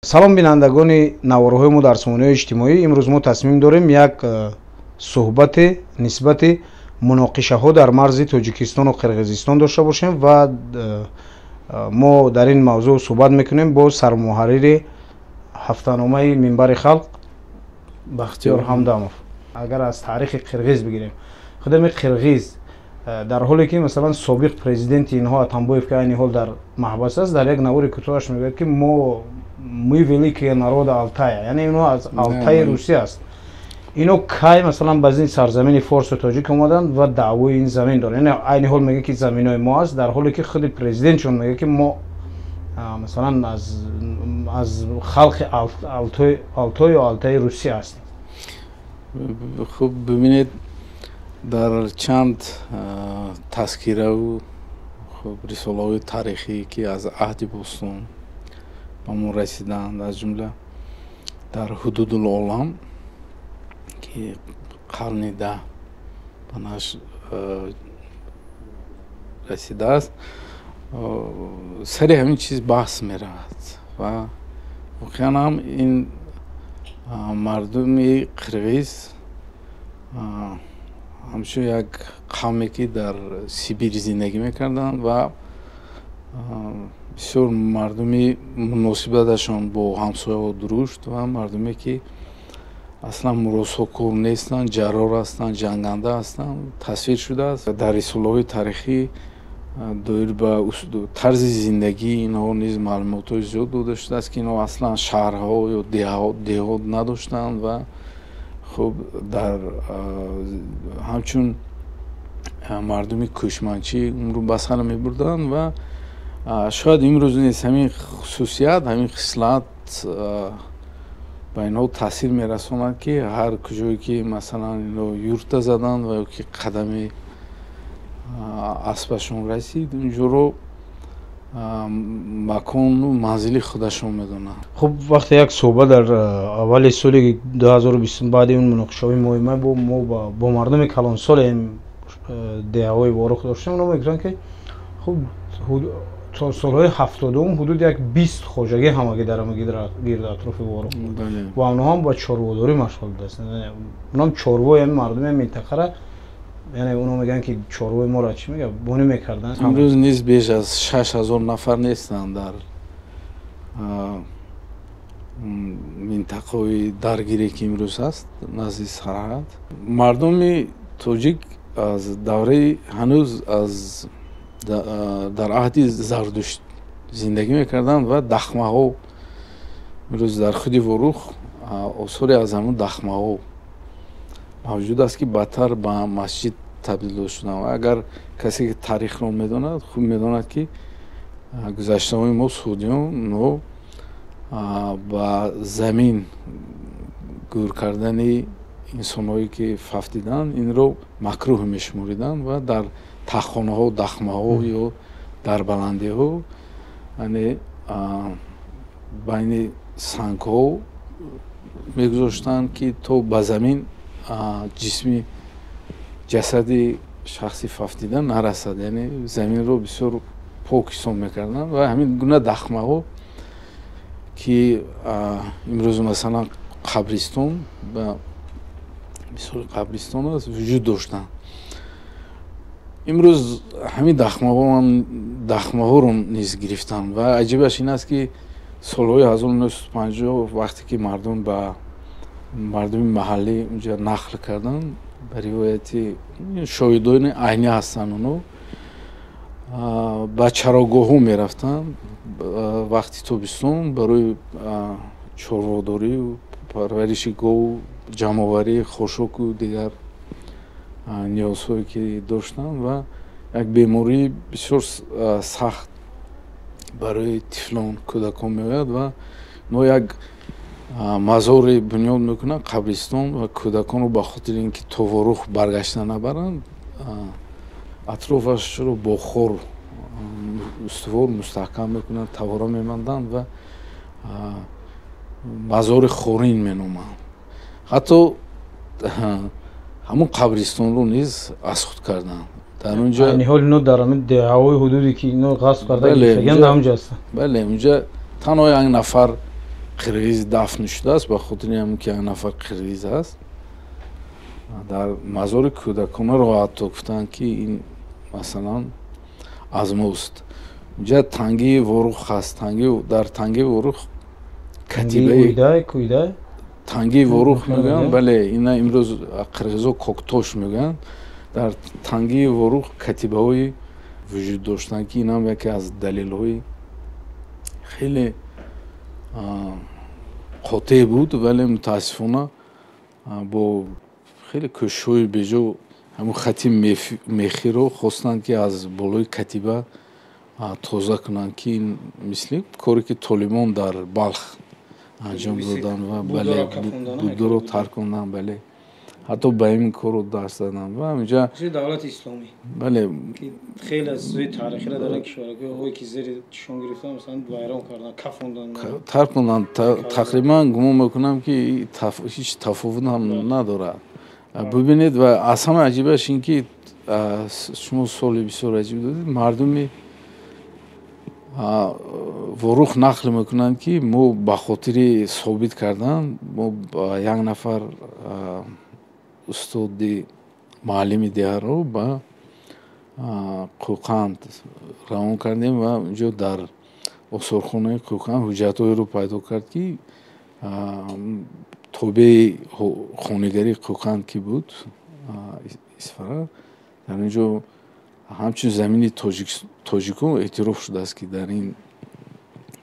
Салом, бинандагони наворҳои мо дар сомонаҳои иҷтимоӣ. Имрӯз мо тасмим дорем як суҳбате нисбати муноқишаҳо дар марзи Тоҷикистону Қирғизистон дошта бошем ва мо дар ин мавзӯъ суҳбат мекунем бо сармуҳаррири ҳафтаномаи «Минбари халқ» Бахтиёр Ҳамдамов. Агар аз таърихи қирғиз бигирем, худами қирғиз, дар ҳоле ки, масалан, собиқ президенти инҳо Атамбоев, ки айни ҳол дар маҳбас аст, дар як навори кӯтоҳаш мегӯяд, ки мо, мы великие народа Алтая, яъне ино аз Алтаи Русия аст. Ино кай, масалан, ба ин сарзамини форсу тоҷик омаданд ва даъвои ин замин доранд? Яъне айни ҳол мегӯяд, ки заминҳои мо аст, дар ҳоле ки худи президентшон мегӯяд, ки мо, масалан, аз халқи Алтой ё Алтаи Русия ҳастем. Хуб, бибинед, дар чанд тазкираву, хуб, рисолаҳои таърихӣ, ки аз аҳди бостон ба мо расиданд, аз ҷумла дар «Ҳудудул олам», ки қарни 10 ба нашр расидааст, сари ҳамин чиз баҳс меравад ва воқеан ҳам ин мардуми қирғиз ҳамчун як қавме, ки дар Сибир зиндагӣ мекарданд ва бисёр мардуми муносибаташон бо ҳамсояҳо дурушт ва мардуме, ки аслан муросокор нестанд, ҷаррор ҳастанд, ҷанганда ҳастанд, тасвир шудааст. Дар рисолаҳои таърихӣ доир ба тарзи зиндагии инҳо низ маълумотҳои зиёд дода шудааст, ки инҳо аслан шаҳрҳо ё деҳот надоштанд ва, хуб, дар ҳамчун мардуми кӯчманчӣ умру ба сар мебурданд. Ва шояд имрӯз низ ҳамин хусусият, ҳамин хислат ба инҳо таъсир мерасонад, ки ҳар куҷое ки, масалан, инҳо юрта заданд ва ё ки қадами аспашон расид, унҷоро макону манзили худашон медонанд. Хуб, вақте як суҳбат дар аввали соли 2020 баъди он муноқишаҳои моҳи май мо бо мардуми калонсоли деҳаҳои Ворух доштем, онҳо мегуфтанд, ки хуб, то солҳои 70-ум ҳудуди як 20 хоҷагӣ ҳамагӣ дар гирду атрофи Ворух буд ва онҳо ҳам ба чорводорӣ машғул будастанд. Онҳам чорвои ҳамин мардуми минтақара, яъне онҳо мегӯянд, ки чорвои моро, чӣ мега, бонӣ мекарданд. Имрӯз низ беш аз 6000 нафар нестанд дар минтақаҳои даргире, ки имрӯз ҳаст назди сарҳад. Мардуми тоҷик аз давраи ҳанӯз аз дар аҳди Зардушт зиндагӣ мекарданд ва дахмаҳо, имрӯз дар худи Ворух осоре аз ҳамун дахмаҳо мавҷуд аст, ки баъдтар ба масҷид табдил дода шуданд. Ва агар касе ки таърихро медонад, хуб медонад, ки гузаштаҳои мо, суғдиён, онҳо ба замин гӯр кардани инсонҳое, ки фавтиданд, инро макрӯҳ мешумориданд ва дар таххонаҳо, дахмаҳо ё дар баландиҳо, яъне байни сангҳо мегузоштанд, ки то ба замин ҷисми ҷасади шахси фавтида нарасад. Яъне заминро бисёр пок ҳисоб мекарданд. Ва ҳамин гуна дахмаҳо, ки имрӯз, масалан, қабристон ба мисоли қабристон аст, вуҷуд доштанд. Имрӯз ҳамин дахмаҳоро низ гирифтанд. Ва аҷибаш ин аст, ки солҳои 1950, вақте ки мардум ба мардуми маҳаллӣ унҷа нақл карданд, ба ривояти шоҳидони айнӣ ҳастанд, онҳо ба чарогоҳҳо мерафтанд вақти тобистон барои чорводорию парвариши гов, ҷамъоварии хошоку дигар ниёзҳое, ки доштанд. Ва як бемории бисёр сахт барои тифлон, кӯдакон меояд ва онҳо як мазоре бунёд мекунанд, қабристон, ва кӯдаконро ба хотири ин ки то Ворух баргашта набаранд, атрофашро бо хор устувор мустаҳкам мекунанд, тавора мемонданд ва мазори хорин меноманд. Ҳатто ҳамун қабристонро низ аз худ карданд дар унҷа. Айни ҳол ино дар ҳамин деҳаҳои ҳудуде, ки ино ғасб карда гирифтагианд, дар ҳамҷо ҳастанд? Бале, унҷа танҳо як нафар. қирғиз дафн шудааст, ба хотири ҳамин ки як нафар қирғиз аст, дар мазори кӯдаконаро ҳатто гуфтанд, ки ин масалан аз мост. Инҷа Тангии Ворух ҳаст. Дар Тангии Ворух катибаи Тангии Ворух мегӯянд, бале, ина имрӯз қирғизо Коктош мегӯянд. Дар Тангии Ворух катибаҳои вуҷуд доштанд, ки инам яке аз далелҳои хеле қотеъ буд, вале мутаассифона бо хеле кӯшишҳои беҷо ҳамун хати мехиро хостанд, ки аз болои катиба тоза кунанд, ки ин мисли коре ки толибон дар Балх анҷом доданд ва бале, Буддоро тарконданд, бале, ҳатто ба ин корро даст заданд ва ҳаминҷа давлати исломӣ, бале, хеле аз чизҳои таърихиро дар ин кишварҳое ки зери чишон гирифтан, масалан, вайрон кардан, кафонданд, тарконданд. Тақрибан гумон мекунам, ки ҳеҷ тафовут ҳам надорад. Бибинед, ва аз ҳама аҷибаш ин ки шумо суоли бисёр аҷиб додед. Мардуми Ворух нақл мекунанд, ки мо ба хотири собит кардан мо як нафар устоди муаллими деҳаро ба Қӯқанд равон кардем ва унҷо дар осорхонаи Қӯқанд ҳуҷҷатҳоеро пайдо кард, ки тобеи хонигарии Қӯқанд ки буд, Исфара, дар он ҷо ҳамчун замини тоҷикон эътироф шудааст, ки дар ин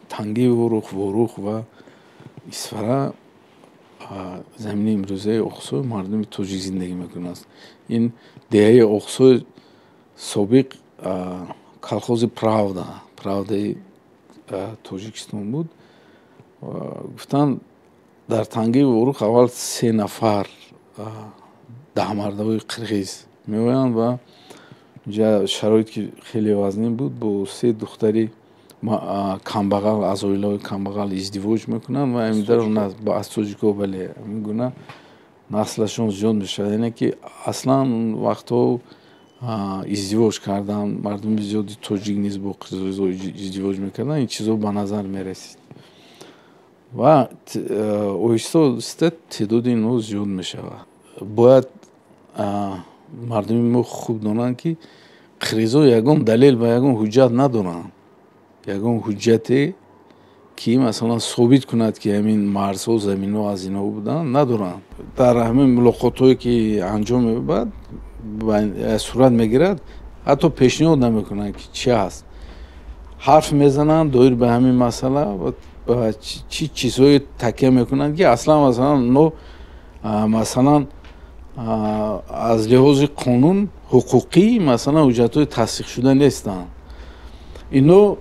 Тангии Ворух, Ворух ва Исфара, замини имрӯзаи Оқсой, мардуми тоҷик зиндагӣ мекунад. Ин деҳаи Оқсой собиқ колхози Правда, Правдаи Тоҷикистон буд. Гуфтанд, дар Тангии Ворух аввал се нафар даҳмардаҳои қирғиз меоянд ва инҷа шароит ки хеле вазнин буд, бо се духтари камбағал, аз оилаҳои камбағал издивоҷ мекунанд ва аз тоҷико, бале, ҳамин гуна наслашон зиёд мешавад. Яъне ки аслан вақтҳо издивоҷ кардан, мардуми зиёди тоҷик низ бо қирғизо издивоҷ мекарданд, ин чизо ба назар мерасид ва оҳиста оҳиста теъдоди инҳо зиёд мешавад. Бояд мардуми мо хуб донанд, ки қирғизо ягон далел ва ягон ҳуҷҷат надоранд, ягон ҳуҷҷате ки масалан собит кунад, ки ҳамин марзҳо, заминҳо аз инҳо буданд, надоранд. Дар ҳамин мулоқотҳое ки анҷом меёбад, сурат мегирад, ҳатто пешниҳод намекунанд, ки чӣ ҳаст. Ҳарф мезананд доир ба ҳамин масъала ва чӣ чизҳое такя мекунанд, ки аслан масалан но масалан аз лиҳози қонун, ҳуқуқӣ, масалан, ҳуҷҷатҳои тасдиқшуда нестанд. Ино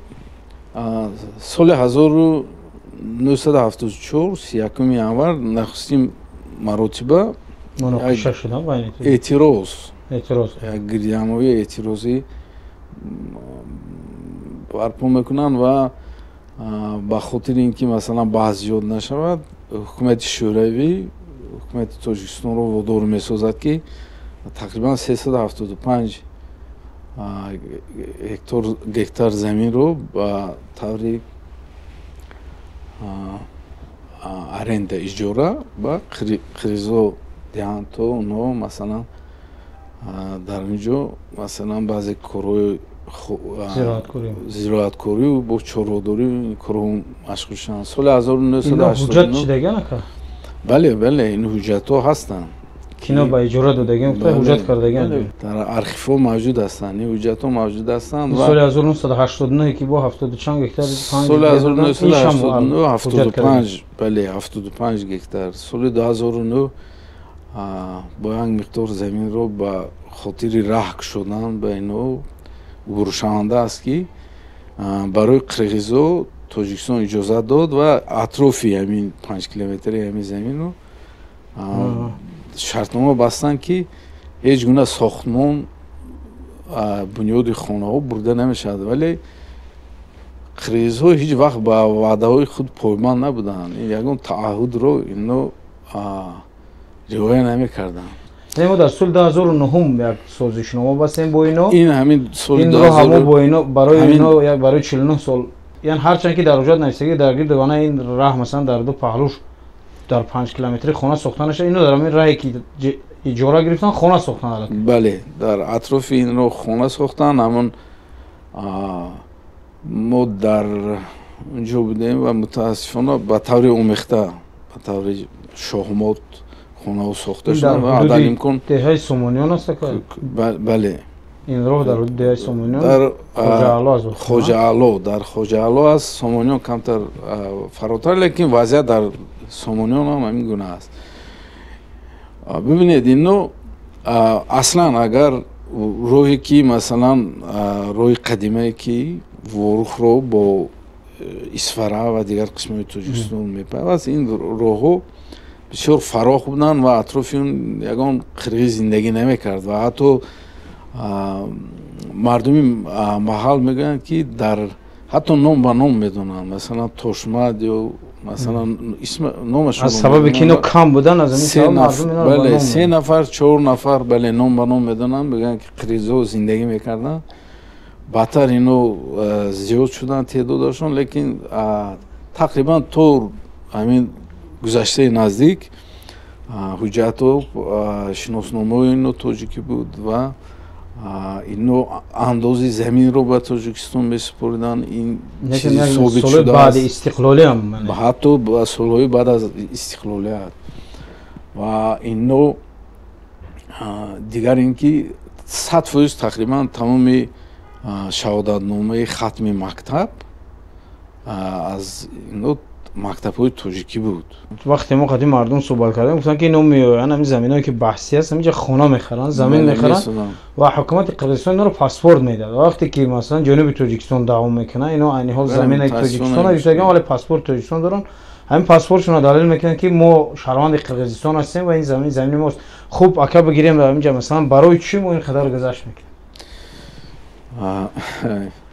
соли 1974, 31-уми январ нахустин маротиба эътироз, гирдиҳамоии эътирозӣ барпо мекунанд ва ба хотири ин ки масалан баҳс зиёд нашавад, ҳукумати Шӯравӣ ҳукумати Тоҷикистонро водор месозад, ки тақрибан 375 гектар заминро ба таври аренда, иҷора ба қирғизо диҳанд, то онҳо масалан дар он ҷо масалан баъзе корҳои зироаткорию бо чорводорӣ корҳо машғул шаванд. Соли 1989, бале, бале, ин ҳуҷҷатҳо ҳастанд. Кино ба иҷора додагиан, ҳуҷҷат кардагиан. Дар архивҳо мавҷуд ҳастанд, ин ҳуҷҷатҳо мавҷуд ҳастанд. Соли 1989 ки бо ҳафтоду чанд гектар? Соли 1989 75, бале, 75 гектар. Соли 2009 бо як миқдор заминро ба хотири раҳ кушодан ба инҳо убуршаванда аст, ки барои қирғизо Тоҷикистон иҷозат дод ва атрофи ҳамин 5 километри ҳамин заминро шартнома бастанд, ки ҳеҷ гуна сохтмон, бунёди хонаҳо бурда намешавад. Вале қирғизҳо ҳеҷ вақт ба ваъдаҳои худ пойбанд набуданд, ягон тааҳҳудро ино риоя намекарданд. Мо дар соли 2009 як созишнома бастем бо ино. Ин ҳамин соли инро ҳамо бо ино, барои ино барои 49 сол. Яъне ҳарчанд ки дар ҳуҷҷат нависагӣ дар гирди вана ин раҳ, масалан, дар ду паҳлӯш дар 5 километри хона сохта нашуда, ино дар ҳамин раҳе ки иҷора гирифтан хона сохтан. Бале, дар атрофи инро хона сохтан. Ҳамон мо дар унҷо будем ва мутаассифона ба таври омехта, ба таври шоҳмот хонаҳо сохта шуданд ва адалимкон деҳаи Сомониён аст? Бале. Ин роҳ дар ҳудуди деҳаи Сомониён, дар Хоҷаало, дар Хоҷаало аст. Сомониён камтар фаротар, лекин вазъият дар Сомониён ҳам ҳамин гуна аст. Бибинед, ино аслан агар роҳе ки, масалан, роҳи қадимае ки Ворухро бо Исфара ва дигар қисмҳои Тоҷикистон мепайваст, ин роҳҳо бисёр фарох буданд ва атрофи он ягон қирғиз зиндагӣ намекард. Ва ҳатто мардуми маҳал мегӯянд, ки дар ҳатто ном ба ном медонанд, масалан, Тошмад ё масалан номашон. Аз сабаби ки ино кам будан, аз ҳамин. Бале, се нафар, чор нафар, бале, ном ба ном медонанд, мегӯянд ки қирғизҳо зиндагӣ мекарданд. Баъдтар ино зиёд шуданд теъдодашон, лекин тақрибан то ҳамин гузаштаи наздик ҳуҷҷатҳо, шиносномаҳои ино тоҷикӣ буд ва ино андози заминро ба Тоҷикистон месупориданд. Ин чизи собит шудааст. Баъди истиқлолиям? Ҳатто ба солҳои баъд аз истиқлолият. Ва ино дигар ин ки 100% тақрибан тамоми шаҳодатномаи хатми мактаб аз ино мактабҳои тоҷикӣ буд. Вақте мо қадим мардум суҳбат кардем, гуфтанд, ки ино меоянд, ҳамин заминое ки баҳсӣ аст, ҳаминҷа хона мехаранд, замин мехаранд ва ҳукумати Қирғизистон инро паспорт медиҳад. Вақте ки, масалан, ҷануби Тоҷикистон даъво мекунанд, ино айни ҳол замини Тоҷикистон гирифтаган, вале паспорт Тоҷикистон доранд. Ҳамин паспортшонро далел мекунанд, ки мо шаҳрванди Қирғизистон ҳастем ва ин замин замини мост. Хуб, ака, бигирем дар ҳаминҷа, масалан, барои чӣ мо ин қадар гузашт мекунем?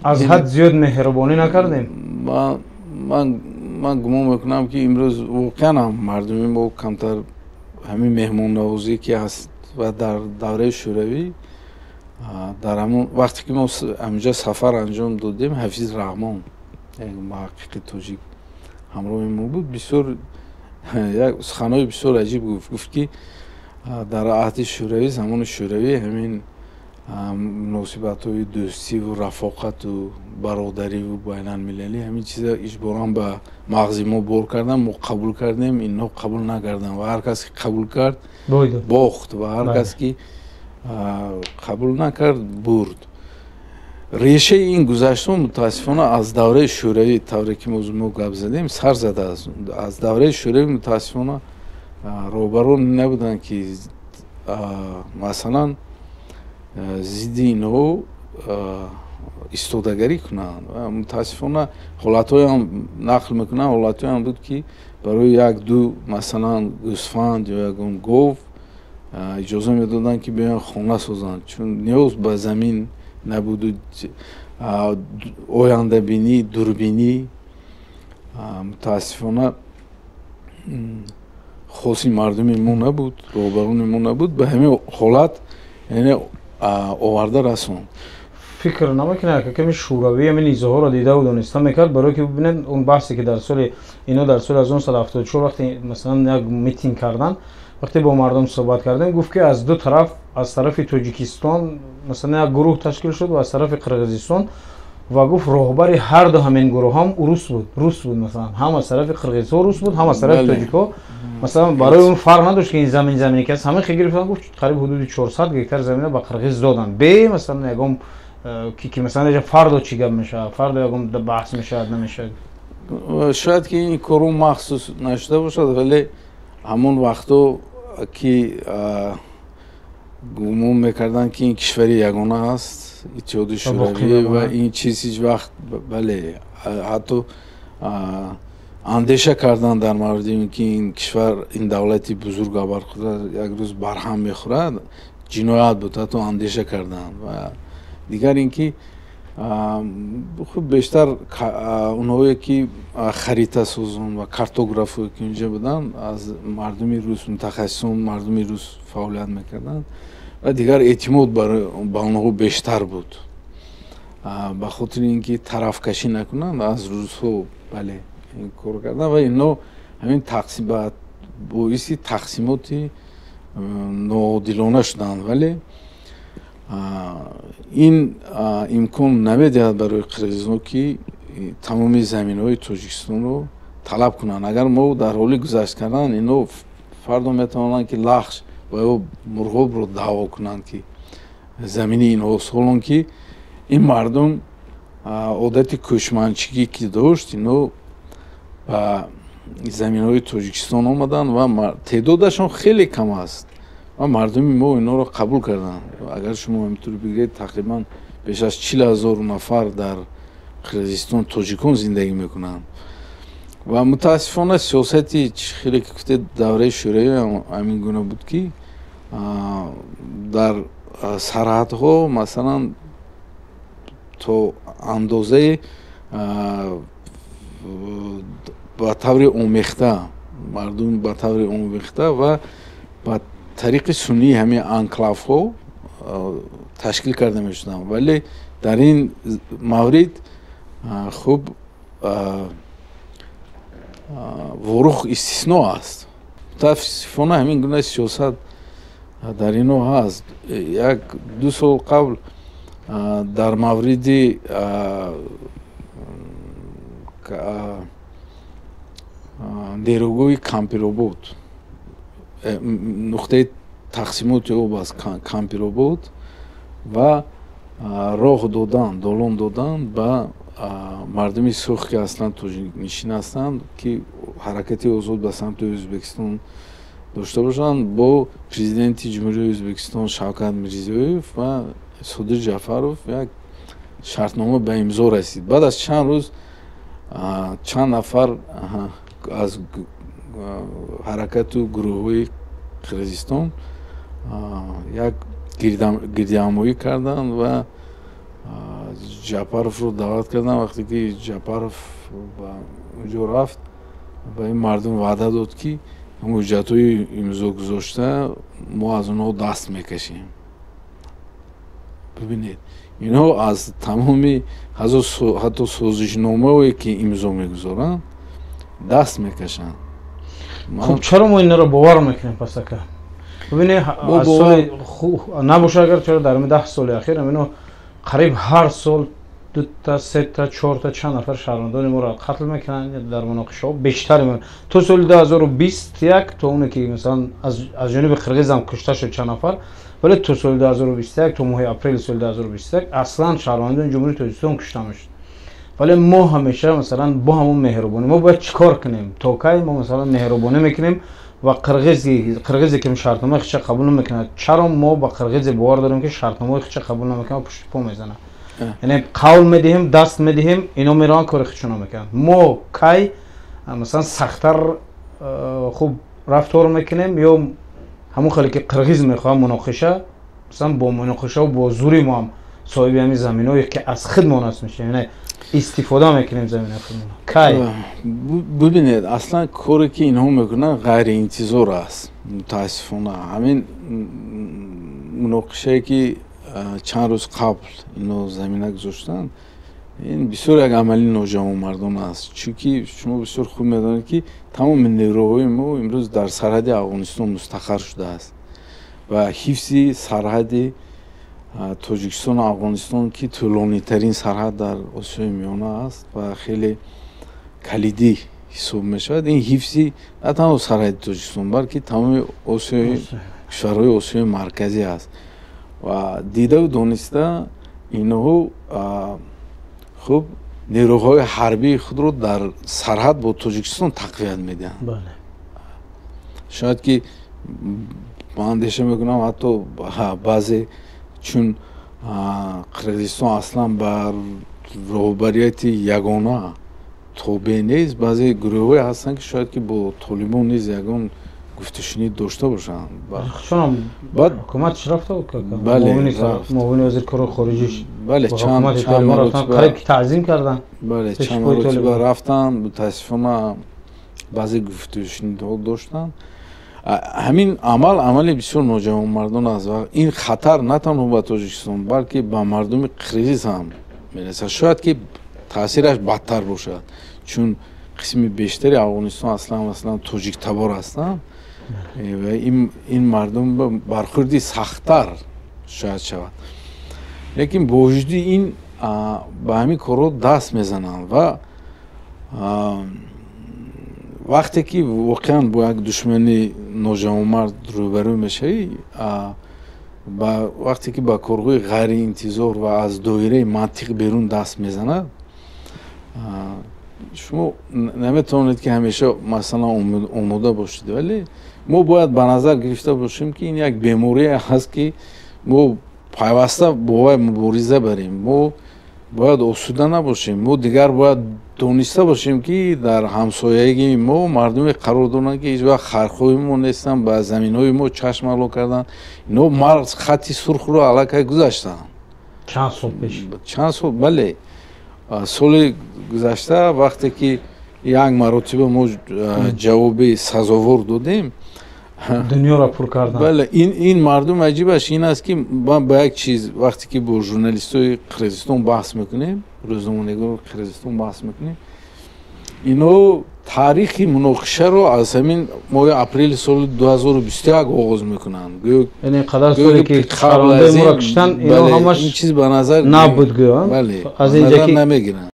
Аз ҳад зиёд меҳрубонӣ накардем? Ман гумон мекунам, ки имрӯз воқеан ҳам мардуми мо камтар ҳамин меҳмоннавозӣ ки ҳаст. Ва дар давраи Шӯравӣ, дар ҳамон вақте ки мо ҳаминҷа сафар анҷом додем, Ҳафиз Раҳмон, як муҳаққиқи тоҷик, ҳамроҳи мо буд. Бисёр як суханҳои бисёр аҷиб гуфт. Гуфт, ки дар аҳди Шӯравӣ, замони Шӯравӣ, ҳамин муносибатҳои дӯстиву рафоқату бародариву байналмилалӣ, ҳамин чиза иҷборан ба мағзи мо бор кардан, мо қабул кардем, инҳо қабул накарданд. Ва ҳар кас ки қабул кард, бохт, ва ҳар кас ки қабул накард, бурд. Решаи ин гузаштҳо мутаассифона аз давраи Шӯравӣ, тавре ки мо гап задем, сар задааст. Аз давраи Шӯравӣ мутаассифона роҳбарон набуданд, ки масалан зидди инҳо истодагарӣ кунанд. Мутаассифона ҳолатҳоям нақл мекунанд, ҳолатҳоям буд, ки барои як ду, масалан, гӯсфанд ё ягон гов иҷоза медоданд, ки биёянд хона созанд, чун ниёз ба замин набуду ояндабинӣ, дурбинӣ мутаассифона хоси мардуми мо набуд, роҳбарони мо набуд. Ба ҳамин ҳолат, яъне, оварда расонд. Фикр намекунад, ки ками Шӯравӣ ҳамин низоҳоро дидаву дониста мекард? Барое ки бибинед, он баҳсе ки дар соли ино дар соли 1974 вақте, масалан, як митинг карданд, вақте бо мардум суҳбат кардем, гуфт, ки аз ду тараф, аз тарафи Тоҷикистон, масалан, як гурӯҳ ташкил шуд ва аз тарафи Қирғизистон, ва гуфт, роҳбари ҳар ду ҳамин гурӯҳ ҳам урус буд, рус буд. Масалан, ҳам аз тарафи қирғизҳо рус буд, ҳам аз тарафи тоҷикҳо. Масалан, барои он фарқ надошт, ки ин замин замини ки аст. Ҳамин хел гирифтан, гуфт, қариб ҳудуди 400 гектар замина ба қирғиз доданд, бе, масалан, ягон ки масалан фардо чӣ гап мешавад, фардо ягон баҳс мешавад, намешавад. Шояд ки ин кору махсус нашуда бошад, вале ҳамон вақтҳо ки гумон мекарданд, ки ин кишвари ягона аст, Иттиҳоди Шӯравӣ, ва ин чиз ҳеҷ вақт, бале, ҳатто андеша кардан дар мавриди ин ки ин кишвар, ин давлати бузург абарқудрат як рӯз барҳам мехӯрад, ҷиноят буд, ҳатто андеша кардан. Ва дигар ин ки хуб, бештар онҳое ки харитасозон ва картографое ки инҷа буданд, аз мардуми рус, мутахассисон мардуми рус фаъолият мекарданд ва дигар эътимод ба онҳо бештар буд. Ба хотири ин ки тарафкашӣ накунанд, аз русҳо, бале, ин кор карданд ва ино ҳамин тақсим боиси тақсимоти ноодилона шуданд. Вале ин имкон намедиҳад барои қирғизиҳо, ки тамоми заминҳои Тоҷикистонро талаб кунанд. Агар мо дар ҳоли гузашт кардан, ино фардо метавонанд, ки Лахш ва ё Мурғобро даъво кунанд, ки замини инҳост, ҳолон ки ин мардум одати кӯчманчигӣ ки дошт, ино ба заминҳои Тоҷикистон омаданд ва теъдодашон хеле кам аст ва мардуми мо инҳоро қабул карданд. Агар шумо ҳаминтур бигиред, тақрибан беш аз 40 000 нафар дар Қирғизистон тоҷикон зиндагӣ мекунанд. Ва мутаассифона сиёсати, хеле ки гуфтед, давраи Шӯравӣ ҳамин гуна буд, ки дар сарҳадҳо, масалан, то андозаи ба таври омехта мардум, ба таври омехта ва ба тариқи суннии ҳамин анклавҳо ташкил карда мешуданд. Вале дар ин маврид, хуб, Ворух истисно аст. Мутаассифона ҳамин гуна сиёсат дар ино ҳаст. Як ду сол қабл дар мавриди нерӯгоҳи Кампиробод, нуқтаи тақсимоти об аз Кампиробод ва роҳ додан, долон додан ба мардуми Сух, ки аслан тоҷикнишин ҳастанд, ки ҳаракати озод ба самти Ӯзбекистон дошта бошанд, бо президенти Ҷумҳурии Ӯзбекистон Шавкат Мирзиёев ва Содир Ҷафаров як шартнома ба имзо расид. Баъд аз чанд рӯз чанд нафар аз ҳаракату гурӯҳҳои Қирғизистон як гирдиҳамоӣ карданд ва Ҷапаровро даъват карданд. Вақте ки Ҷапаров ба онҷо рафт, ба ин мардум ваъда дод, ки ҳуҷҷатҳои имзо гузошта, мо аз онҳо даст мекашем. Бибинед, инҳо аз тамоми ҳатто созишномаое ки имзо мегузоранд, даст мекашанд. Хуб, чаро мо инро бовар мекунем пас, ака? Бибине, аз соли набоша агар, чаро дар 10 соли ахир ино қариб ҳар сол дута, сета, чорта, чанд нафар шаҳрвандони моро қатл мекунанд дар муноқишаҳо? Бештари то соли 2021, то оне ки масалан аз ҷониби қирғизам кушта шуд чанд нафар, вале то соли 2021, то моҳи апрели соли 2021 аслан шаҳрвандони Ҷумҳурии Тоҷикистон кушта мешуд. Вале мо ҳамеша, масалан, бо ҳамон меҳрубонӣ, мо бояд чӣ кор кунем? То кай мо, масалан, меҳрубонӣ мекунем ва қирғизе ки шартномаи худша қабул намекунад, чаро мо ба қирғизе бовар дорем, ки шартномаи худша қабул намекунад, пушти по мезанад? Яъне қавл медиҳем, даст медиҳем, ино мераванд, кори худшоно мекунанд. Мо кай, масалан, сахттар, хуб рафтор мекунем ё ҳамон хеле ки қирғиз мехоҳад муноқиша, масалан, бо муноқишаву бо зури мо ҳам соҳиби ҳамин заминҳое ки аз худмон аст мешавем, яъне истифода мекунем заминаи худмон? Кай? Бибинед, аслан коре ки инҳо мекунанд, ғайриинтизор аст. Мутаассифона ҳамин муноқишае ки чанд рӯз қабл ино замина гузоштанд, ин бисёр як амали ноҷавонмардона аст, чунки шумо бисёр хуб медонед, ки тамоми нерӯҳои мо имрӯз дар сарҳади Афғонистон мустақар шудааст ва ҳифзи сарҳади Тоҷикистону Афғонистон, ки тӯлонитарин сарҳад дар Осиёи Миёна аст ва хеле калидӣ ҳисоб мешавад, ин ҳифзи на танҳо сарҳади Тоҷикистон, балки тамоми осиёи кишварҳои Осиёи Марказӣ аст. Ва дидаву дониста инҳо, хуб, нерӯҳои ҳарбии худро дар сарҳад бо Тоҷикистон тақвият медиҳанд. Шояд ки, ман андеша мекунам, ҳатто баъзе, чун Қирғизистон аслан ба роҳбарияти ягона тобеъ нест, баъзе гурӯҳҳое ҳастанд, ки шояд ки бо Толибон низ ягон гуфтушунид дошта бошанд. Ҳукуматш рафта буд, муовини вазир корҳои хориҷиш. Бале, қариб ки таъзим карданд. Бале, чанд маротиба рафтанд. Мутаассифона баъзе гуфтушунидҳо доштанд. Ҳамин амал амали бисёр ноҷавонмардон аст ва ин хатар на танҳо ба Тоҷикистон, балки ба мардуми қирғиз ҳам. мерасад. Шояд ки таъсираш бадтар бошад, чун қисми бештари Афғонистон аслан масалан тоҷиктабор ҳастанд ва ин мардум бархӯрди сахттар шояд шавад. Лекин бо вуҷуди ин ба ҳамин корҳо даст мезананд ва вақте ки воқеан бо як душмани ноҷавонмард рӯбарӯ мешавӣ, вақте ки ба корҳои ғайриинтизор ва аз доираи мантиқ берун даст мезанад, шумо наметавонед, ки ҳамеша масалан омода бошед. Вале мо бояд ба назар гирифта бошем, ки ин як беморие ҳаст, ки мо пайваста бо вай мубориза барем. Мо бояд осуда набошем. Мо дигар бояд дониста бошем, ки дар ҳамсоягии мо мардуме қарор доранд, ки ҳеҷ вақт хайрхоҳи мо нестанд, ба заминҳои мо чашм ало карданд. Ино марз, хатти сурхро аллакай гузаштанд. Чанд сол пеш. Чанд сол, бале. Соли гузашта, вақте ки як маротиба мо ҷавоби сазовор додем, дунёро пур кардан. Бале, ин мардум, аҷибаш ин аст, ки ман ба як чиз, вақте ки бо журналистои Қирғизистон баҳс мекунем, рӯзноманигори Қирғизистон баҳс мекунем, ино таърихи муноқишаро аз ҳамин моҳи апрели соли 2021 оғоз мекунанд. Яъне қадар соле ки парвандаи моро куштанд, ино ҳамаш ин чиз ба назар набуд гӯё. Бале, аз инҷа намегиранд.